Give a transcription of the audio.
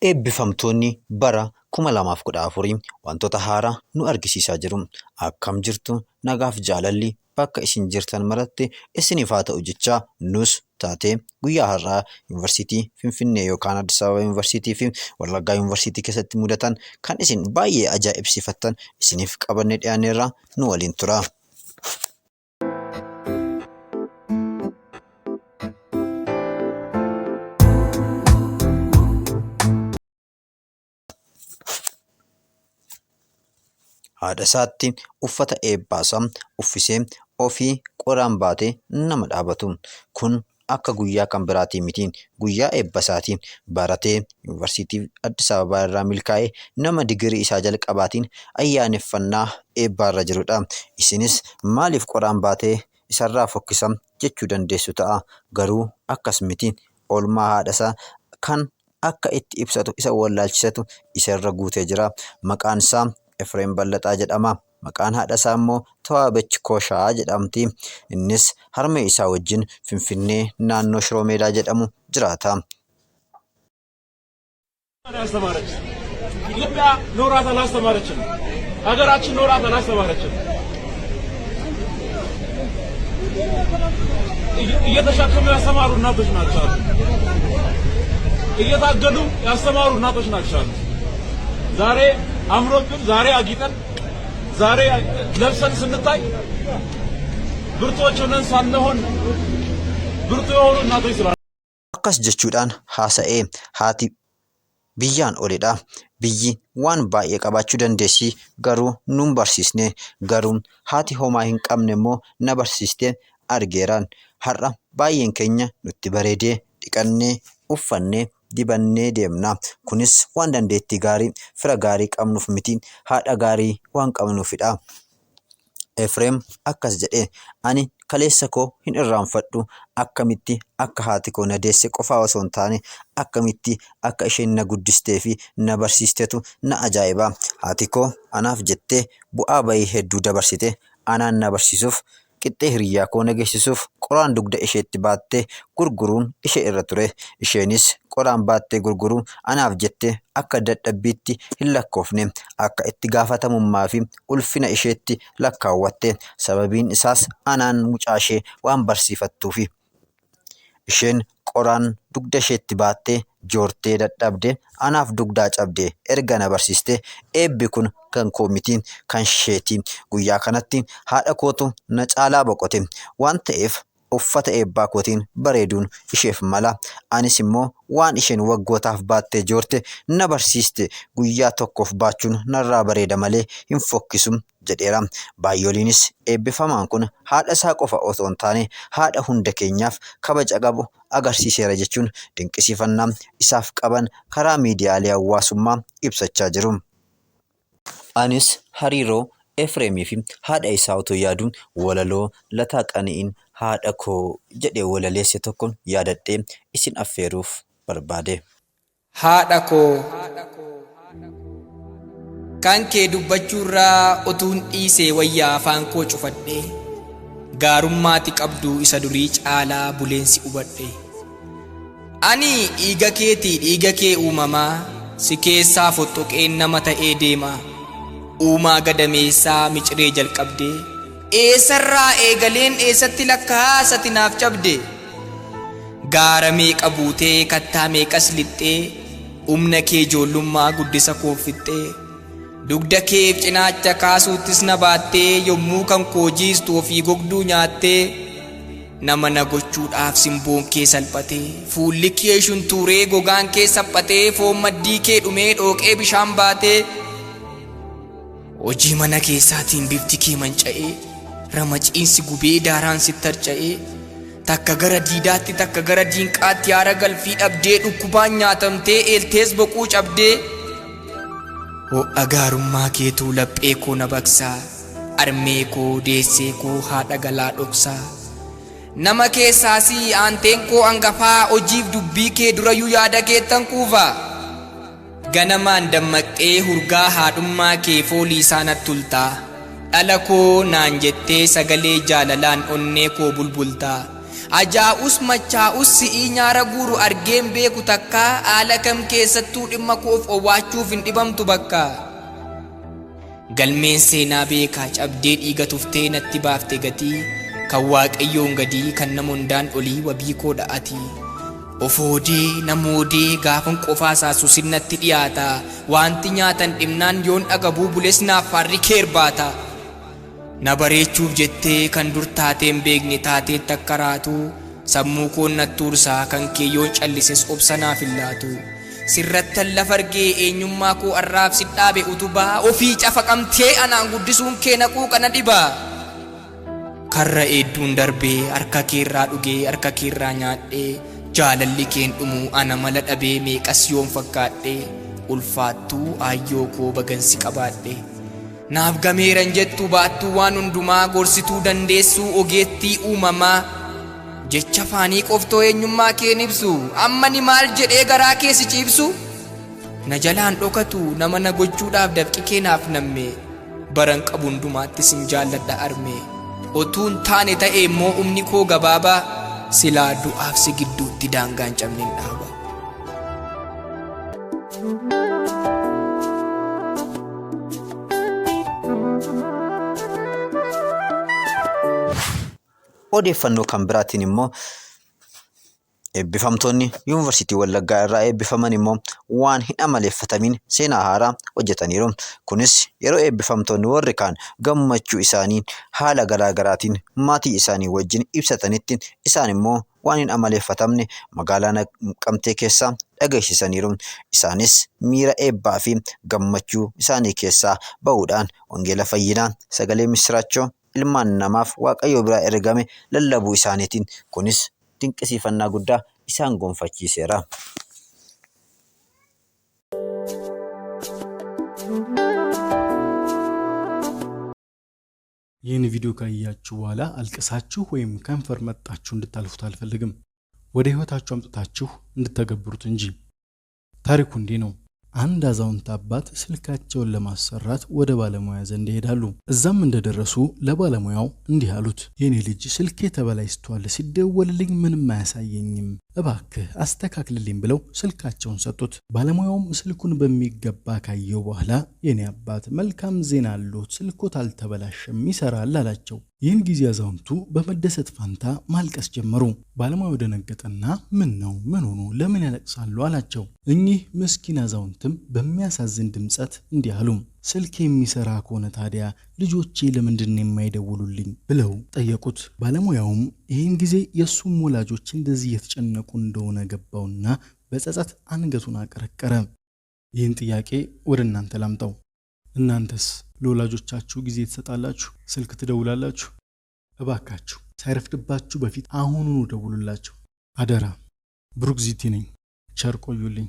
Eebbifamtoonni bara 2014 wantoota haaraa nu argisiisaa jiru. Akkam jirtu, nagaaf jaalalli bakka isin jirtan maratti isiniif haa ta'u jechaa, nus taatee guyyaa har'aa Yuunivarsiitii Finfinnee yookaan Addis Ababa Yuunivarsiitii fi Wallaggaa Yuunivarsiitii keessatti mudatan kan isin baay'ee ajaa'ibsiifattan isiniif qabannee dhiyaanneerra, nu waliin tura. Haadha isaatti uffata eebbaasaa uffisee ofii qoraan baatee nama dhaabatu. Kun akka guyyaa kan biraatii miti. Guyyaa eebbasaati. Baratee Yuunivarsiitii Addis Ababaa irraa milkaa'ee nama digirii isaa jalqabaatiin ayyaaneffannaa eebbaarra jirudha. Isinis maaliif qoraan baatee isarraa fokkisa jechuu dandeessu ta'a. Garuu akkas miti. Oolmaa haadhasaa kan akka itti ibsatu isa wallaalchisatu isa irra guutee jira. Maqaan isaa Efreem Ballaxaa jedhama. Maqaan haadha isaa immoo Tawaabech Kooshaa jedhamti. Innis harmee isaa wajjin Finfinnee naannoo Shiroo Meedaa jedhamu jiraata. ያስተማረች ኢትዮጵያ ኖራት አላስተማረችም። ሀገራችን ኖራት አላስተማረችም። እየተሸከሙ ያስተማሩ እናቶች ናቸው አሉ። እየታገሉ ያስተማሩ እናቶች ናቸው አሉ። ዛሬ አምሮብን፣ ዛሬ አጊጠን፣ ዛሬ ለብሰን ስንታይ ብርቶች ሆነን ሳንሆን ብርቱ የሆኑ እናቶች ስላሉ Akkas jechuudhaan haasa'e. Haati biyyaan olidha. Biyyi waan baay'ee qabaachuu dandeessi, garuu nun barsiisne. Garuu haati homaa hin qabne immoo na barsiiste argeera. Har'a baay'een keenya nutti bareedee dhiqannee, uffannee, dibannee deemna. Kunis waan dandeettii gaarii, fira gaarii qabnuuf miti, haadha gaarii waan qabnuufidha. Efreem akkas jedhe, Ani kaleessa koo hin irraanfadhu, akkamitti akka haati koo na deesse qofaa osoo hin taane, akkamitti akka isheen na guddistee fi na barsiistetu na ajaa'iba. Haati koo anaaf jettee bu'aa bayii hedduu dabarsite, anaan na barsiisuuf, qixxee hiriyyaa koo na geessisuuf qoraan dugda isheetti baattee gurguruun ishee irra ture. Isheenis qoraan baattee gurguruu anaaf jettee akka dadhabbiitti hin lakkoofne. Akka itti gaafatamummaa fi ulfina isheetti lakkaawwatte. Sababiin isaas anaan mucaashee waan barsiifattuufi. Isheen qoraan dugda isheetti baattee joortee dadhabde anaaf dugdaa cabde erga na barsiiste, eebbi kun kan koo miti, kan isheeti. Guyyaa kanatti haadha kootu na caalaa boqote waan ta'eef uffata eebbaa kootiin bareeduun isheef mala. Anis immoo waan isheen waggootaaf baattee joorte na barsiiste guyyaa tokkoof baachuun narraa bareeda malee hin fokkisu jedheera. Baay'oliinis eebbifamaan kun haadha isaa qofa otoo hin taane haadha hunda keenyaaf kabaja qabu agarsiiseera jechuun dinqisiifannaa isaaf qaban karaa miidiyaalee hawaasummaa ibsachaa jiru. Anis hariiroo Efreemii fi haadha isaa otoo yaaduu walaloo Lataa Qani'iin Haadha koo jedhee walaleesse tokkon yaadadhee isin affeeruuf barbaade. Haadha koo. Kan kee dubbachuurraa utuun dhiisee wayyaa afaan koo cufadhee. Gaarummaa ati qabdu isa durii caalaa buleen si hubadhe. Ani dhiiga keeti, dhiiga kee uumamaa, si keessaa foxxoqeen nama ta'ee deema. Uumaa gadameessaa miciree jalqabdee. Eessarraa eegaleen eessatti lakkaa'aa sati naaf cabde. Gaara meeqa buutee kattaa meeqas lixxee humna kee ijoollummaa guddisa koof fixxee dugda keef cinaacha kaasuuttis na baattee yommuu kan koo jiistu ofii gogduu nyaattee nama na gochuudhaaf simboon kee salphatee fuulli kee shuntuuree gogaan kee saphatee foon maddii kee dhumee dhooqee bishaan baatee Hojii mana keessaatiin bifti kee manca'ee, ramaciinsi gubee daaraan sitti harca'ee, takka gara diidaatti takka gara diinqaatti haara galfii dhabdee dhukkubaan nyaatamtee eeltees boquu cabdee. Ho'a gaarummaa keetuu laphee koo na baqsaa, armee koo deessee koo haadha galaa dhoksaa. Nama keessaa si aanteen koo angafaa hojiif dubbii kee durayyuu yaada keettan quufa. Ganamaan dammaqxee hurgaa haadhummaa kee foolii isaa natti ulta. Dhala koo naan jettee sagalee jaalalaan onnee koo bulbulta. Ajaa'us machaa'us si'ii nyaara guuru argeen beeku takkaa haala kam keessattuu dhimma koof owwaachuuf hin dhibamtu bakka. Galmeen seenaa beekaa cabdee dhiiga tuftee natti baafte gatii kan Waaqayyoon gadii kan nama hundaan olii wabii koo dha'ati. Ofoodee namoodee gaafan qofaa saasusin natti dhiyaata wanti nyaatan dhimnaan yoon dhagabuu bules naaf faarri keer baata. Na bareechuuf jettee kan dur taateen beekne taateetti akka raatu sammuu koon nattuursaa kan kee yoon callises obsa naaf hin laatu. Sirrattan lafa argee eenyummaa koo arraaf si dhaabe utubaa ofii cafaqamtee anaan guddisuun kee naquu kana dhibaa. Karra hedduun darbee harka keerraa dhugee harka keerraa nyaadhee jaalalli keen dhumuu ana mala dhabee meeqas yoon fakkaadhee ulfaattuu aayyoo koo bagansi qabaadhe. Naaf gameeran jettu baattuu waan hundumaa gorsituu dandeessuu ogeettii uumamaa jecha faanii qoftoo eenyummaa keen ibsu amma ni maal jedhee garaa kee si ciibsu na jalaan dhokatu nama na gochuudhaaf dafqi kee naaf namme baran qabu hundumaatti sin jaalladha arme otuun taane ta'e immoo humni koo gabaabaa silaa du'aaf si gidduutti daangaan cabneen dhaaba. Odeeffannoo kan biraatiin immoo eebbifamtoonni Yuunivarsiitii Wallaggaa irraa eebbifaman immoo waan hin amaleeffatamin seenaa haaraa hojjetaniiru. Kunis yeroo eebbifamtoonni warri kaan gammachuu isaanii haala garaa garaatiin maatii isaanii wajjin ibsatanitti isaan immoo waan hin amaleeffatamne magaalaa Naqamtee keessaa dhageessisaniiru. Isaanis miira eebbaa fi gammachuu isaanii keessaa bahuudhaan wangeela fayyinaa sagalee misiraachoo ilmaan namaaf Waaqayyo biraa ergame lallabuu isaaniitiin kunis dinqisiifannaa guddaa isaan gonfachiiseera. ይህን ቪዲዮ ካያችሁ በኋላ አልቅሳችሁ ወይም ከንፈር መጣችሁ እንድታልፉት አልፈልግም። ወደ ሕይወታችሁ አምጥታችሁ እንድተገብሩት እንጂ። ታሪኩ እንዲህ ነው። አንድ አዛውንት አባት ስልካቸውን ለማሰራት ወደ ባለሙያ ዘንድ ይሄዳሉ። እዛም እንደደረሱ ለባለሙያው እንዲህ አሉት። የኔ ልጅ ስልኬ ተበላሽቷል፣ ሲደወልልኝ ምንም አያሳየኝም፣ እባክህ አስተካክልልኝ ብለው ስልካቸውን ሰጡት። ባለሙያውም ስልኩን በሚገባ ካየው በኋላ የኔ አባት መልካም ዜና አሎት፣ ስልኮት አልተበላሸም፣ ይሰራል አላቸው። ይህን ጊዜ አዛውንቱ በመደሰት ፋንታ ማልቀስ ጀመሩ። ባለሙያው ደነገጠና ምን ነው ምን ሆኑ ለምን ያለቅሳሉ አላቸው። እኚህ ምስኪን አዛውንትም በሚያሳዝን ድምጸት እንዲህ አሉ። ስልክ የሚሰራ ከሆነ ታዲያ ልጆቼ ለምንድን ነው የማይደውሉልኝ ብለው ጠየቁት። ባለሙያውም ይህን ጊዜ የእሱም ወላጆች እንደዚህ እየተጨነቁ እንደሆነ ገባውና በጸጸት አንገቱን አቀረቀረ። ይህን ጥያቄ ወደ እናንተ ላምጣው። እናንተስ ለወላጆቻችሁ ጊዜ ትሰጣላችሁ? ስልክ ትደውላላችሁ? እባካችሁ ሳይረፍድባችሁ በፊት አሁኑኑ ደውሉላቸው። አደራ። ብሩክ ዚቲ ነኝ። ቸር ቆዩልኝ።